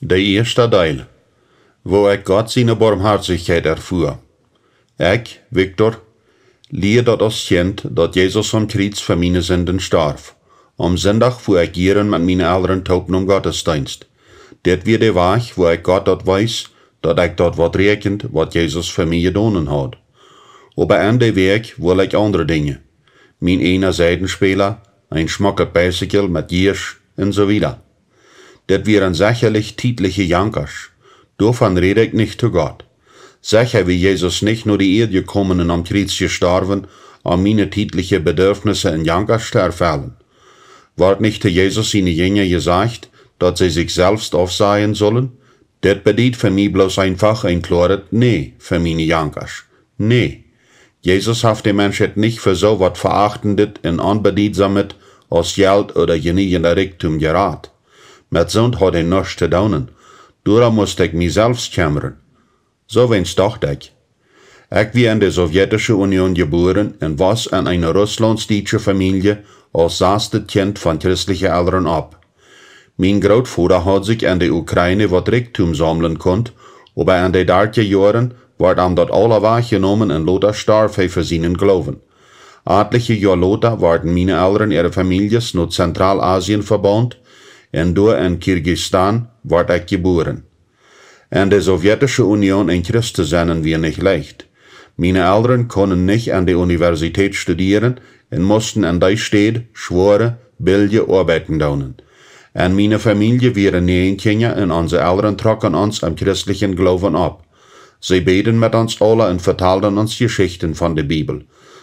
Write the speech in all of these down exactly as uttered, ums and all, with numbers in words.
De ieeschta Deel: Woo ekj Gott siene Boamhoatichkjeit erfua. Ekj, Viktor, lieed daut aus Kjint, daut Jesus aum Kjriez fa miene Sinden storf. Aum Sindach fua ekj jieren met miene Elren toop nom Gottesdeenst. Dit wia de Wajch, woo ekj Gott daut wees, daut ekj daut waut räakjend, waut Jesus fa mie jedonen haud. Oba en de Wäakj wull ekj aundre Dinja: mien eena Seidenspäla, een schmocket Beisikjel met Jeasch un soo wieda. Dit wieren sechalich tietliche Jankasch. Doavon räd ekj nich to Gott. Secha wia Jesus nich no de Ieed jekomen un aum Kjriez jestorwen, om miene tietliche Bedurfnisse un Jankasch to erfellen. Wort nich to Jesus siene Jinja jesajcht, daut see sikj selfst aufsajen sullen? Dit bediet fa mie bloos eenfach een kloaret Nä fa miene Jankasch. Nä. Jesus haft de Menschheit nich fa soo waut Veachtendet un Onbedietsamet aus Jelt ooda jenieejenda Rikjdom jerat. Met soont haud hee nuscht to doonen. Doarom must ekj mie selfst kjemren. Soo weens docht ekj. Ekj wia en de Sowjetische Union jebuaren un wos en eene russlaunddietsche Famielje aus sastet Kjint von christliche Elren opp. Mien Grootvoda haud sikj en de Ukraine waut Rikjdom saumlen kunt, oba en de dartja Joaren wort am daut aula wajchjenomen un lota storf hee fa sienen Gloowen. Atliche Joa lota worden miene Elren äare Famieljes no Zentralasien vebaunt un doa en Kirgistan wort ekj jebuaren. En de Sowjetische Union een Christ to sennen wia nich leicht. Miene Elren kunnen nich en de Universität studieren un musten en dee Städ schwoare, billje Oabeiten doonen. En miene Famielje wieren näajen Kjinja un onse Elren trocken ons em christlichen Gloowen opp. See bäden met ons aula un vetalden ons Jeschichten von de Bibel.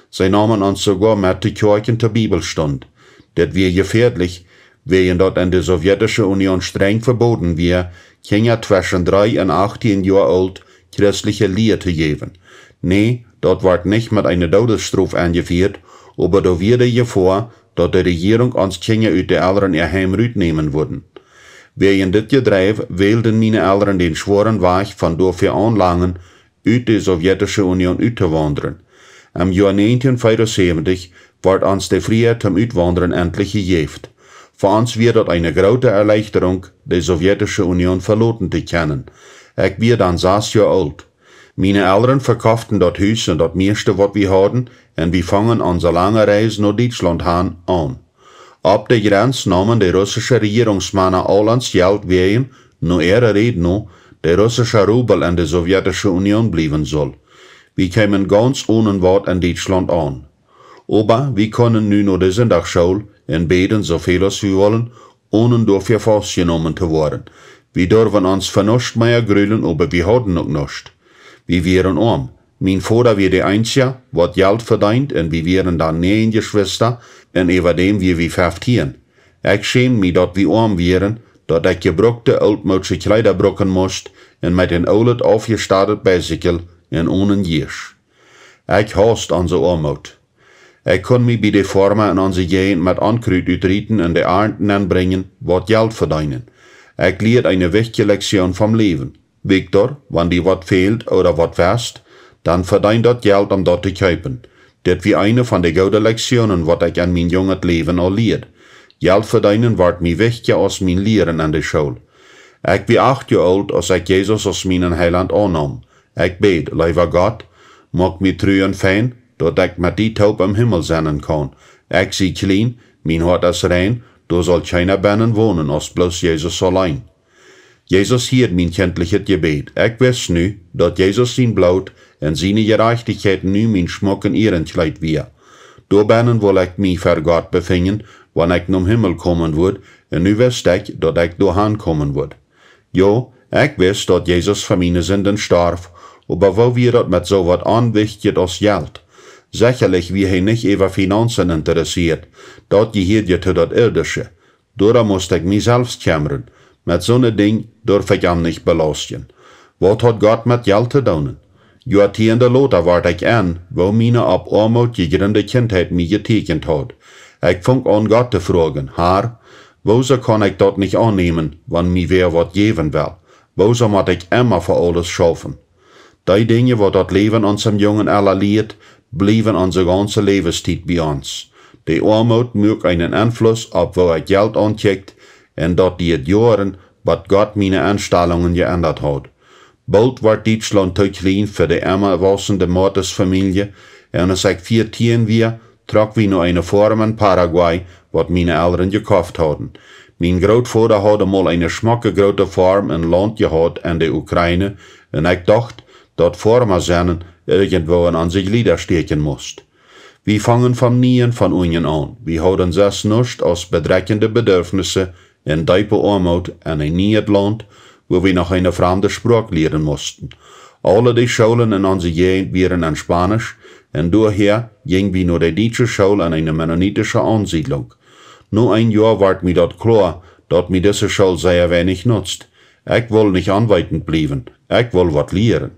See neemen ons soogoa met to Kjoakjen to Bibelstund. Dit wia jefäadlich, wäajen daut en de Sowjetische Union strenj veboden wia, Kjinja tweschen dree un achtieen Joa oolt christliche Lia to jäwen. Nä, daut wort nich met eene Doodesstrof enjefieet, oba doa wia de Jefoa, daut de Rejierunk ons Kjinja ut de Elren äa Heim rutnämen wudden. Wäajen dit Jedreiw wälden miene Elren dän schwoaren Wajch von doafäa aunlangen, ut de Sowjetische Union uttowaundren. Em Joa näajentieen veeaunsäwentich wort ons de Frieheit toom Utwaundren entlich jejäft. Fa ons wia daut eene groote Erleichterunk, de Sowjetische Union veloten to kjennen. Ekj wia dan sas Joa oolt. Miene Elren vekoften daut Hus un daut mieeschte waut wie hauden, un wie fungen onse lange Reis no Dietschlaunt han aun. Opp de Jrenz neemen de russische Rejierungsmana aul ons Jelt, wäajen, no äare Räd no, de russische Rubel en de Sowjetische Union bliewen sull. Wie kjeemen gaunz onen waut en Dietschlaunt aun. Oba wie kunnen nu no de Sindachschool un bäden soo väl aus wie wullen, onen doafäa faustjenomen to woaren. Wie durwen ons fa nuscht mea grulen, oba wie hauden uk nuscht. Wie wieren oam. Mien Voda wia de eensja, waut Jelt vedeend, un wie wieren dan näajen Jeschwista, un äwadäm wia wie feftieen. Ekj schämd mie, daut wie oam wieren, daut ekj jebrukte, ooltmoodsche Kjleeda brucken must, un met een oolet, aufjestadet Beisikjel un onen Jeasch. Ekj hausd onse Oamoot. Ekj kunn mie bie de Forma en onse Jäajent met Onkrut utrieten un de Arnt nenbrinjen, waut Jelt vedeenen. Ekj lieed eene wichtje Lektion vom Läwen. Viktor, wan die waut fält ooda waut west, dan vedeen daut Jelt, om daut to kjeepen. Dit wia eene von de goode Lektionen, waut ekj en mien junget Läwen aul lieed. Jelt vedeenen wort mie wichtja aus mien Lieren en de School. Ekj wia acht Joa oolt, aus ekj Jesus aus mienen Heilaunt aunnaum. Ekj bäd: Leewa Gott, moak mie tru un fein, daut ekj met die toop em Himmel sennen kaun. Ekj sie kjlien, mien Hoat es rein, doa saul kjeena bennen wonen aus bloos Jesus auleen. Jesus hieed mien kjintlichet Jebäd. Ekj wist nu, daut Jesus sien Bloot un siene Jerajchtichkjeit nu mien Schmuck un Ierenkjleet wia. Doabennen wull ekj mie ver Gott befinjen, wan ekj nom Himmel komen wudd, un nu wist ekj, daut ekj doa han komen wudd. Jo, ekj wist, daut Jesus fa miene Sinden storf, oba woo wia daut met soo waut Onwichtjet aus Jelt? Sechalich wia hee nich äwa Finaunzen interessieet, daut jehieed je to daut Irdische. Doarom must ekj mie selfst kjemren. Met soone Dinj durf ekj am nich belaustjen. Waut haud Gott met Jelt to doonen? Joatieende lota wort ekj en, woo miene opp Oamoot jegrinde Kjintheit mie jetieekjent haud. Ekj funk aun Gott to froagen: Har, woosoo kaun ekj daut nich aunnämen, wan mie wäa waut jäwen well? Woosoo mott ekj emma fa aules schaufen? Dee Dinja, waut daut Läwen onsem Jungen Ella lieet, bliewen onse gaunze Läwenstiet bie ons. De Oamoot muak eenen Enfluss opp woo ekj Jelt aunkjikj, un daut dieed Joaren, waut Gott miene Enstalungen jeendat haud. Boolt wort Dietschlaunt too kjlien fa de emma wausende Martens-Famielje, un aus ekj vieetieen wia, trock wie no eene Foarm en Paraguay, waut miene Elren jekoft hauden. Mien Grootvoda haud mol eene schmocke groote Foarm un Launt jehaut en de Ukraine, un ekj docht, daut Foarma sennen irjentwoo en onse Jlieda stäakjen must. Wie fungen von nieen von unjen aun. Wie hauden sest nuscht aus bedrekjende Bedürfnisse un deepe Oamoot en een nieet Launt, wua wie noch eene framde Sproak lieren musten. Aule de Schoolen en onse Jäajent wieren en Spanisch, un doahäa jinj wie no de dietsche School en eene mennonitische Aunsiedlunk. No een Joa wort mie daut kloa, daut mie dise School sea weinich nutzt. Ekj wull nich onweetent bliewen, ekj wull waut lieren.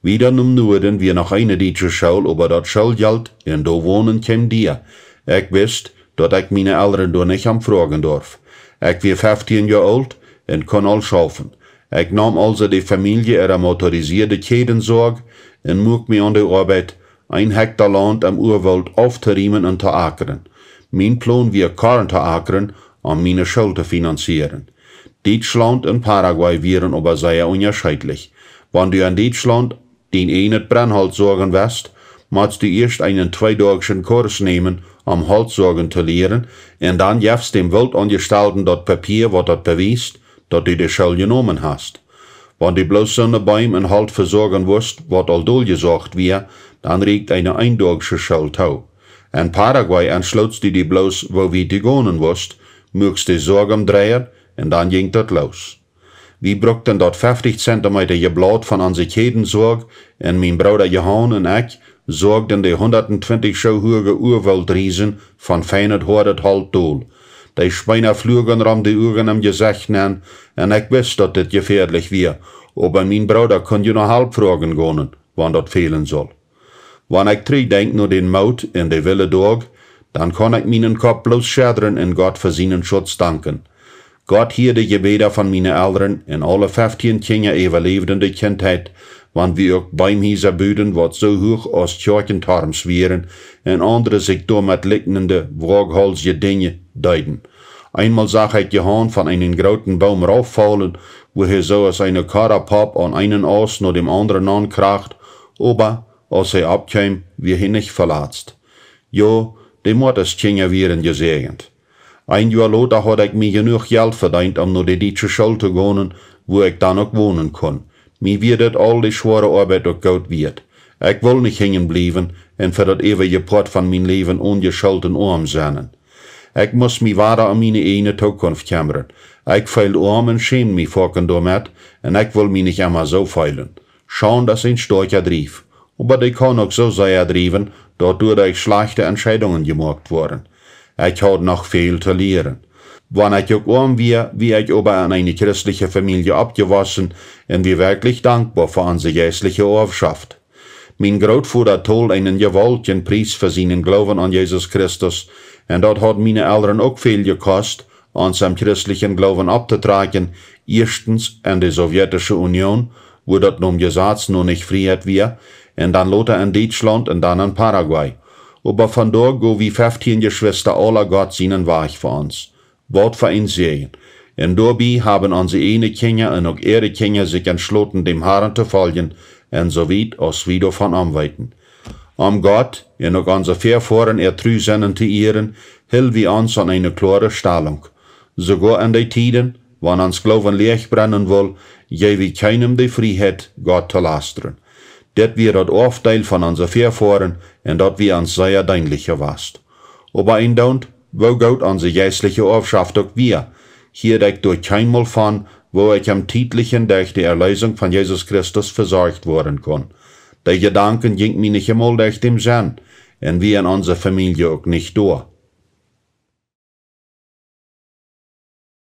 Wieda nom Nuaden wia noch eene dietsche School, oba daut Schooljelt un doa wonen kjeem dia. Ekj wist, daut ekj miene Elren doa nich om froagen durf. Ekj wia feftieen Joa oolt un kunn aul schaufen. Ekj naum aulsoo de Famielje äare motorisieede Kjädensoag un muak mie aun de Oabeit, een Hekta Launt em Uawoolt auftoriemen un to akren. Mien Plon wia Korn to akren, om miene School to finanzieren. Dietschlaunt un Paraguay wieren oba sea unjascheedlich. Wan du en Dietschlaunt dien ieejnet Brennholt soagen west, motst du ieescht eenen tweedoagschen Kurs nämen, om Holt soagen to lieren, un dan jefst däm Wooltaunjestalden daut Papia, waut daut bewiest, daut du de School jenomen hast. Wan du bloos soone Beem un Holt vesorjen wust, waut aul doljesoagt wia, dan rieekjt eene eendoagsche School too. En Paraguay entschlootst du die bloos, woo wiet du gonen wust, muakst de Soag omdreien, un dan jinkj daut loos. Wie brukten daut feftich Zentimeta Blaut von onse Kjädensoag, un mien Brooda Johan un ekj soagden de hundat twintich Schoo huage Uawooltriesen von feinet hoadet Holt dol. De Speena fluagen rom de Uagen em Jesecht nenn, un ekj wist, daut dit jefäadlich wia, oba mien Brooda kunn je no Help froagen gonen, wan daut fälen sull. Wan ekj trigjdenkj no dän Moot en de wille Doag, dan kaun ekj mienen Kopp bloos schedren un Gott fa sienen Schutz danken. Gott hieed de Jebäda von miene Elren un aule feftieen Kjinja äwaläwden de Kjintheit, wan wie uk Beemhiesa buden, waut soo huach aus Kjoakjentorms wieren, un aundre sikj doamet likjnende, woaghaulsje Dinja deeden. Eenmol sach ekj Johan von eenen grooten Boom rauffaulen, wua hee soo aus eene Karapopp aun eenen Aust no däm aundren aunkracht, oba aus hee oppkjeem, wia hee nich veletzt. Jo, de Martens Kjinja wieren jesäajent. Een Joa lota haud ekj mie jenuach Jelt vedeent, om no de dietsche School to gonen, wua ekj dan uk wonen kunn. Mie wia dit aul de schwoare Oabeit uk goot wieet. Ekj wull nich hinjen bliewen un fa daut äwaje Poat von mien Läwen onjescholten oam sennen. Ekj must mie wada om miene ieejne Tookunft kjemren. Ekj feeld oam un schämd mie foaken doamet, un ekj wull mie nich emma soo feelen. Schaund es een stoakja Drief, oba dee kaun uk soo sea driewen, daut doaderch schlajchte Entscheidungen jemoakt woaren. Ekj haud noch väl to lieren. Wan ekj uk oam wia, wia ekj oba en eene christliche Famielje oppjewossen un wia werkjlich dankboa fa onse jeistliche Oafschoft. Mien Grootvoda told eenen jewaultjen Pries fa sienen Gloowen aun Jesus Christus, un daut haud miene Elren uk väl jekost, ons em christlichen Gloowen opptotrakjen, ieeschtens en de Sowjetische Union, wua daut nom Jesaz noch nich Frieheit wia, un dan lota en Dietschlaunt un dan en Paraguay. Oba vondoag go wie feftieen Jeschwista aula Gott sienen Wajch fa ons. Waut fa een Säajen! Un doabie haben onse ieejne Kjinja un uk äare Kjinja sikj entschloten, däm Harn to foljen, un soo wiet aus wie doavon aum weeten. Om Gott un uk onse Väafoaren äa Trusennen to ieren, hilt wie ons aun eene kloare Stalunk. Soogoa en dee Tieden, wan ons Gloowen läach brennen wull, jeew wie kjeenem de Frieheit, Gott to lastren. Dit wia daut Oafdeel von onse Väafoaren, un daut wia ons sea deenlich jewast. Oba eendoont, woo goot onse jeistliche Oafschoft uk wia, hieed ekj doa kjeenmol von, woo ekj em Tietlichen derch de Erleesunk von Jesus Christus vesorcht woaren kunn. Dee Jedanken jinkj mie nich emol derch däm Senn, un wia en onse Famielje uk nich doa.